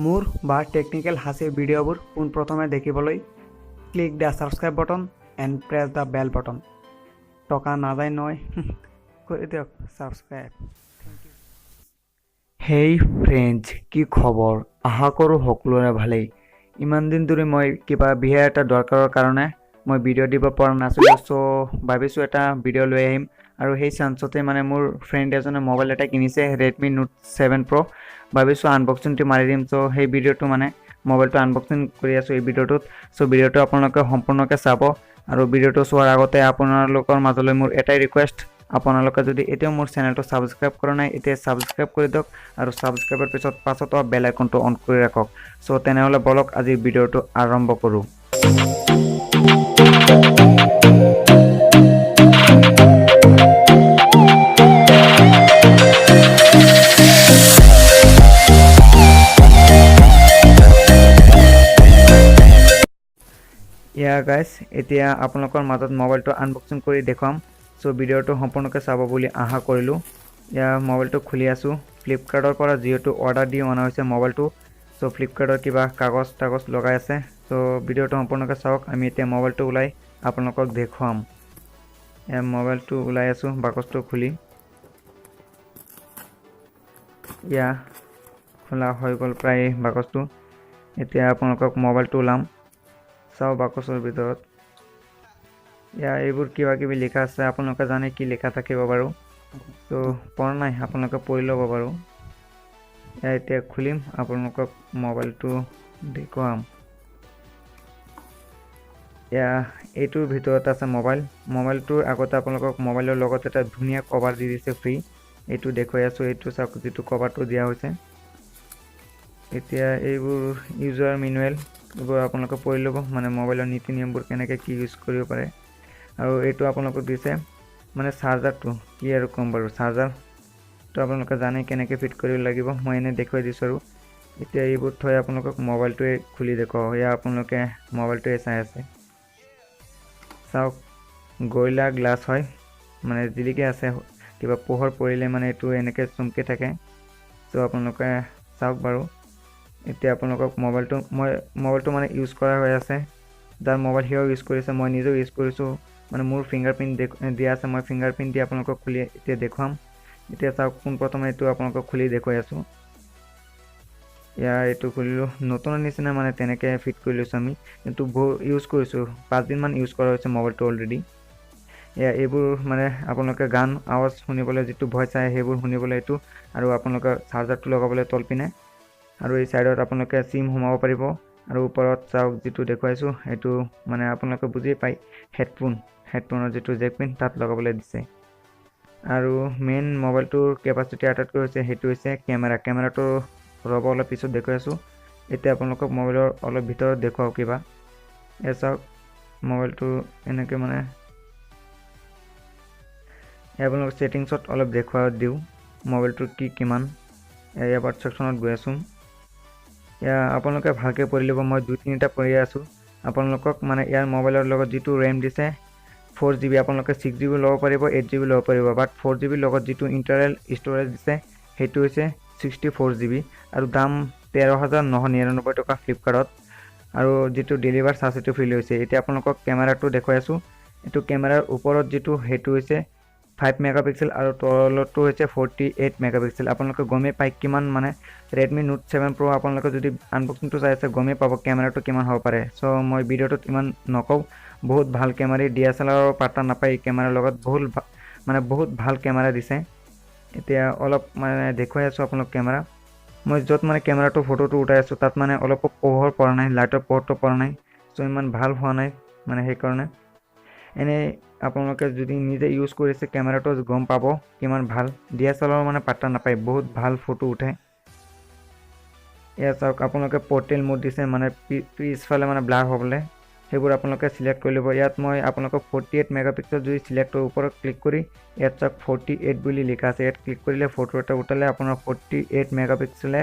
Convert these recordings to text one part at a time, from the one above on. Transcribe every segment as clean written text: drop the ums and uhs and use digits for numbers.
মোৰ বা টেকনিকেল হাঁচিৰ ভিডিঅ'বোৰ পোনপ্ৰথমে দেখিবলৈ click the subscribe button and press the bell button. টকা নাযায় নহয়, কৰি দিয়ক ছাবস্ক্ৰাইব। হেই ফ্ৰেণ্ডছ, কি খবৰ? আশা কৰোঁ সকলোৰে ভালেই। ইমান দিন ধৰি মই কিবা বিশেষ এটা দৰকাৰৰ কাৰণে মই ভিডিঅ' দিব পৰা নাছিলোঁ। চ' ভাবিছোঁ এটা ভিডিঅ' লৈ আহিম আৰু সেই চান্সতে মানে মোৰ ফ্ৰেণ্ড এজনে মোবাইল এটা কিনিছে, ৰেডমি নোট 7 প্ৰ'। ভাবিছোঁ আনবক্সিংটো মাৰি দিম। চ' সেই ভিডিঅ'টো মানে মোবাইলটো আনবক্সিং কৰি আছোঁ এই ভিডিঅ'টোত। চ' ভিডিঅ'টো আপোনালোকে সম্পূৰ্ণকৈ চাব আৰু ভিডিঅ'টো চোৱাৰ আগতে আপোনালোকৰ মাজলৈ মোৰ এটাই ৰিকুৱেষ্ট, আপোনালোকে যদি এতিয়াও মোৰ চেনেলটো ছাবস্ক্ৰাইব কৰা নাই, এতিয়া ছাবস্ক্ৰাইব কৰি দিয়ক আৰু ছাবস্ক্ৰাইবৰ পিছত পাছত অহা বেল আইকনটো অন কৰি ৰাখক। চ' তেনেহ'লে বলক, আজিৰ ভিডিঅ'টো আৰম্ভ কৰোঁ। ইয়া গাইছ, এতিয়া আপোনালোকৰ মাজত মোবাইলটো আনবক্সিং কৰি দেখুৱাম। চ' ভিডিঅ'টো সম্পূৰ্ণকৈ চাব বুলি আশা কৰিলোঁ। ইয়াৰ মোবাইলটো খুলি আছোঁ। ফ্লিপকাৰ্টৰ পৰা যিহেতু অৰ্ডাৰ দি অনা হৈছে মোবাইলটো, চ' ফ্লিপকাৰ্টৰ কিবা কাগজ তাগজ লগাই আছে। চ' ভিডিঅ'টো সম্পূৰ্ণকৈ চাওক। আমি এতিয়া মোবাইলটো ওলাই আপোনালোকক দেখুৱাম। ইয়াৰ মোবাইলটো ওলাই আছোঁ বাকচটো খুলি। ইয়া, খোলা হৈ গ'ল প্ৰায় বাকচটো। এতিয়া আপোনালোকক মোবাইলটো ওলাম। চাওঁ বাকচৰ ভিতৰত। ইয়াৰ এইবোৰ কিবা কিবি লিখা আছে, আপোনালোকে জানে কি লিখা থাকিব বাৰু, ত' পৰা নাই, আপোনালোকে পঢ়ি ল'ব বাৰু। এয়া এতিয়া খুলিম, আপোনালোকক মোবাইলটো দেখুৱাম। এয়া এইটোৰ ভিতৰত আছে মোবাইল। মোবাইলটোৰ আগতে আপোনালোকক মোবাইলৰ লগত এটা ধুনীয়া কভাৰ দি দিছে ফ্ৰী। এইটো দেখুৱাই আছোঁ। এইটো চাওক, যিটো কভাৰটো দিয়া হৈছে। এতিয়া এইবোৰ ইউজাৰ মেনুৱেল, এইবোৰ আপোনালোকে পঢ়ি ল'ব, মানে মোবাইলৰ নীতি নিয়মবোৰ কেনেকৈ কি ইউজ কৰিব পাৰে। আৰু এইটো আপোনালোকক দিছে মানে চাৰ্জাৰটো, কি আৰু ক'ম বাৰু, চাৰ্জাৰটো আপোনালোকে জানে কেনেকৈ ফিট কৰিব লাগিব, মই এনেই দেখুৱাই দিছোঁ। আৰু এতিয়া এইবোৰ থৈ আপোনালোকক মোবাইলটোৱে খুলি দেখুৱাওঁ। এয়া আপোনালোকে মোবাইলটোৱে চাই আছে। চাওক, গৰিলা গ্লাছ হয়, মানে জিলিকি আছে, কিবা পোহৰ পৰিলে মানে এইটো এনেকৈ চমকি থাকে। চ' আপোনালোকে চাওক বাৰু। এতিয়া আপোনালোকক মোবাইলটো মই মোবাইলটো মানে ইউজ কৰা হৈ আছে। যাৰ মোবাইল সিও ইউজ কৰিছে, মই নিজেও ইউজ কৰিছোঁ। মানে মোৰ ফিংগাৰ প্ৰিণ্ট দিয়া আছে, মই ফিংগাৰ প্ৰিণ্ট দি আপোনালোকক খুলি এতিয়া দেখুৱাম। এতিয়া চাওক, পোনপ্ৰথমে এইটো আপোনালোকক খুলি দেখুৱাই আছোঁ। ইয়াৰ এইটো খুলিলোঁ, নতুনৰ নিচিনা মানে তেনেকৈ ফিট কৰি লৈছোঁ আমি, কিন্তু বহু ইউজ কৰিছোঁ, 5 দিনমান ইউজ কৰা হৈছে মোবাইলটো অলৰেডি। এয়া এইবোৰ মানে আপোনালোকে গান আৱাজ শুনিবলৈ, যিটো ভইচ আহে সেইবোৰ শুনিবলৈ এইটো, আৰু আপোনালোকে চাৰ্জাৰটো লগাবলৈ তলপিনে, আৰু এই ছাইডত আপোনালোকে চিম সোমাব পাৰিব। আৰু ওপৰত চাওক, যিটো দেখুৱাইছোঁ সেইটো মানে আপোনালোকে বুজিয়ে পায়, হেডফোন, হেডফোনৰ যিটো জেক পিন তাত লগাবলৈ দিছে। আৰু মেইন মোবাইলটোৰ কেপাচিটি আটাইতকৈ হৈছে, সেইটো হৈছে কেমেৰা। কেমেৰাটো ৰ'ব, অলপ পিছত দেখুৱাই আছোঁ। এতিয়া আপোনালোকক মোবাইলৰ অলপ ভিতৰত দেখুৱাওঁ কিবা। এয়া চাওক, মোবাইলটো এনেকৈ মানে আপোনালোক ছেটিংছত অলপ দেখুৱাই দিওঁ মোবাইলটোৰ কি কিমান। এবাউট ছেকশ্যনত গৈ আছোঁ। এয়া আপোনালোকে ভালকৈ পঢ়ি ল'ব, মই দুই তিনিটা পঢ়ি আছোঁ আপোনালোকক। মানে ইয়াৰ মোবাইলৰ লগত যিটো ৰেম দিছে 4 জিবি, আপোনালোকে 6 জিবি ল'ব পাৰিব, 8 জিবি ল'ব পাৰিব, বাট 4 জিবিৰ লগত যিটো ইণ্টাৰনেল ষ্ট'ৰেজ দিছে সেইটো হৈছে 64 জিবি। আৰু দাম 13,999 টকা ফ্লিপকাৰ্টত, আৰু যিটো ডেলিভাৰ চাৰ্জ সেইটো ফ্ৰী লৈছে। এতিয়া আপোনালোকক কেমেৰাটো দেখুৱাই আছোঁ। এইটো কেমেৰাৰ ওপৰত যিটো সেইটো হৈছে 5 মেগা পিক্সেল আৰু তলতো হৈছে 48 মেগা পিক্সেল। আপোনালোকে গমেই পায় কিমান, মানে ৰেডমি নোট 7 প্ৰ' আপোনালোকে যদি আনবক্সিংটো চাই আছে, গমেই পাব কেমেৰাটো কিমান হ'ব পাৰে। চ' মই ভিডিঅ'টোত ইমান নকওঁ। বহুত ভাল কেমেৰা, ডিএছএলআৰৰ পাত্তা নাপায় এই কেমেৰাৰ লগত। বহুত মানে বহুত ভাল কেমেৰা দিছে। এতিয়া অলপ মানে দেখুৱাই আছোঁ আপোনালোক কেমেৰা। মই য'ত মানে কেমেৰাটো ফটোটো উঠাই আছোঁ, তাত মানে অলপো পোহৰ পৰা নাই, লাইটৰ পোহৰটো পৰা নাই। চ' ইমান ভাল হোৱা নাই মানে সেইকাৰণে। এনেই আপোনালোকে যদি নিজে ইউজ কৰিছে কেমেৰাটো, গম পাব কিমান ভাল। ডিএছএলআৰৰ মানে পাত্তা নাপায়, বহুত ভাল ফটো উঠে। এয়া চাওক, আপোনালোকে পৰ্ট্ৰেইট মোড দিছে, মানে পিছফালে মানে ব্লাৰ হ'বলৈ, সেইবোৰ আপোনালোকে চিলেক্ট কৰি ল'ব। ইয়াত মই আপোনালোকক 48 মেগা পিক্সেল যদি চিলেক্ট কৰোঁ, ওপৰত ক্লিক কৰি ইয়াত চাওক, 48 বুলি লিখা আছে। ইয়াত ক্লিক কৰিলে ফটো এটা উঠালে আপোনাৰ 48 মেগা পিক্সেলে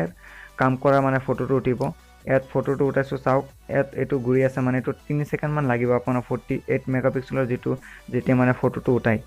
কাম কৰা মানে ফটোটো উঠিব। ইয়াত ফটোটো উঠাইছোঁ, চাওক, ইয়াত এইটো ঘূৰি আছে, মানে এইটো 3 ছেকেণ্ডমান লাগিব আপোনাৰ 48 মেগা পিক্সেলৰ যিটো যেতিয়া মানে ফটোটো উঠায়।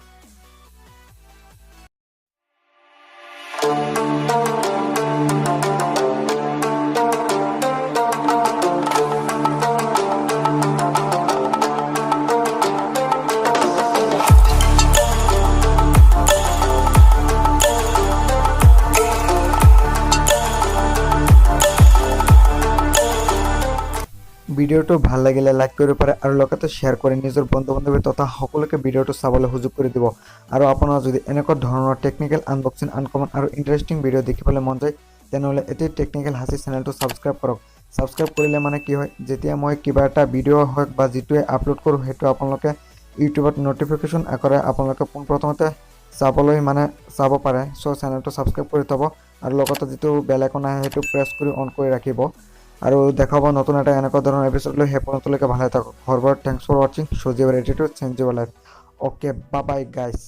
ভিডিঅ'টো ভাল লাগিলে লাইক কৰিব পাৰে আৰু লগতে শ্বেয়াৰ কৰি নিজৰ বন্ধু বান্ধৱী তথা সকলোকে ভিডিঅ'টো চাবলৈ সুযোগ কৰি দিব। আৰু আপোনাৰ যদি এনেকুৱা ধৰণৰ টেকনিকেল আনবক্সিং, আনকমন আৰু ইণ্টাৰেষ্টিং ভিডিঅ' দেখিবলৈ মন যায়, তেনেহ'লে এতিয়া টেকনিকেল হাচি চেনেলটো ছাবস্ক্ৰাইব কৰক। ছাবস্ক্ৰাইব কৰিলে মানে কি হয়, যেতিয়া মই কিবা এটা ভিডিঅ' হওক বা যিটোৱে আপলোড কৰোঁ, সেইটো আপোনালোকে ইউটিউবত ন'টিফিকেশ্যন আকাৰে আপোনালোকে পোনপ্ৰথমতে চাবলৈ মানে চাব পাৰে। চ' চেনেলটো ছাবস্ক্ৰাইব কৰি থ'ব আৰু লগতে যিটো বেল আইকন আহে, সেইটো প্ৰেছ কৰি অন কৰি ৰাখিব। আৰু দেখাব নতুন এটা এনেকুৱা ধৰণৰ এপিছড লৈ। সেই পৰ্যন্তলৈকে ভালে থাকক। হৰবৰ। Thanks for watching. Shows your attitude, change your life. Okay, bye bye guys.